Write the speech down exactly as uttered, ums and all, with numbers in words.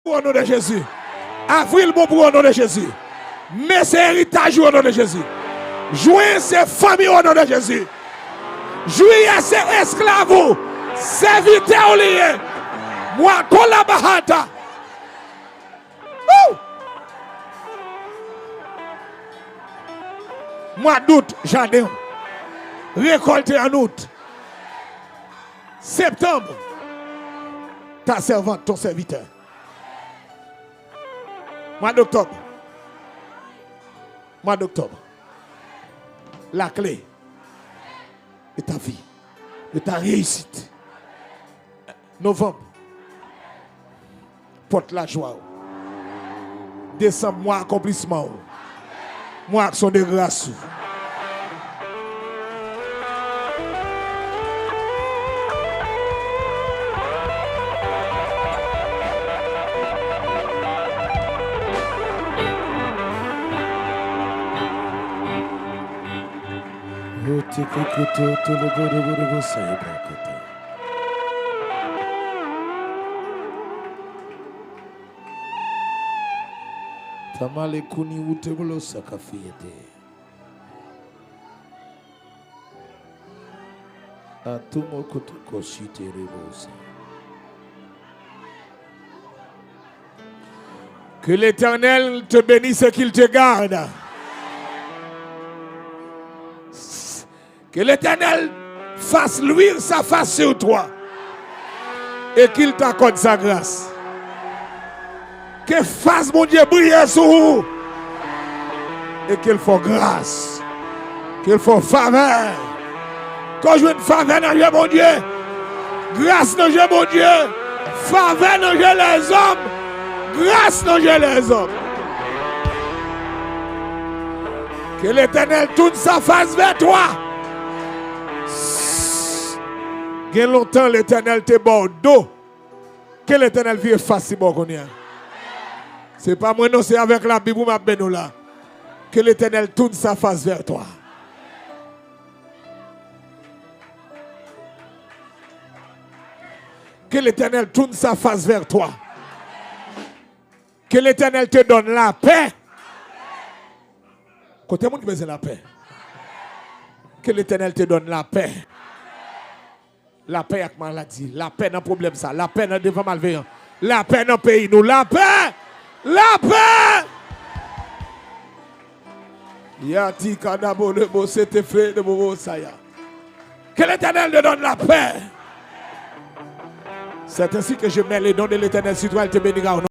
Pou w, o non de Jezi. Avril bon pou w, o non de Jezi. Me se eritaj ou, o non de Jezi. Jen se fanmi w, o non de Jezi. Jiyè se esklav ou, sèvitè w li ye. Mwa kolabahata. Woo! Mwa dout, jaden w. Rekòlte an out. Septanm, ta sèvant, ton sèvitè. Mwa doktòb. Mwa doktòb. Lakle de ta vi, de ta reyisit. Novanm, pòt lajwa w. Desanm, mwa akonplisman w. Mwa aksyon de gras ou. Tamale kuni wute bolo sakafiyete. Atumo kutuko shiterebosa. Que l'Éternel te bénisse et qu'il te garde. Que l'Éternel fasse luire sa face sur toi et qu'il t'accorde sa grâce. Ke fas Bondye briye sou ou. E ke l fè w gras. Ke l fè w favè. Ke w jwenn favè nan je Bondye. Gras nan je Bondye. Favè nan je lèzòm. Gras nan je lèzòm. Que l'Éternel tourne sa face vers toi. Gen lontan Letènèl te ba w do. Ke Letènèl vire fas li ba w kounye a. Se pa mwen non, se avèk Labib wi m ap beni w la. Que l'Éternel tourne sa face vers toi. Que l'Éternel tourne sa face vers toi. Que l'Éternel te donne la paix. Kote moun ki bezwen lapè? Que l'Éternel te donne la paix. Lapè ak maladi, lapè nan pwoblèm sa, lapè nan devan malveyan, lapè nan peyi nou, lapè! Lapè! Yati kadabo lebo sete fre de bobo saya. Que l'Éternel te donne la paix. C'est ainsi que je mets le nom de l'Éternel sur toi, il te bénira au nom.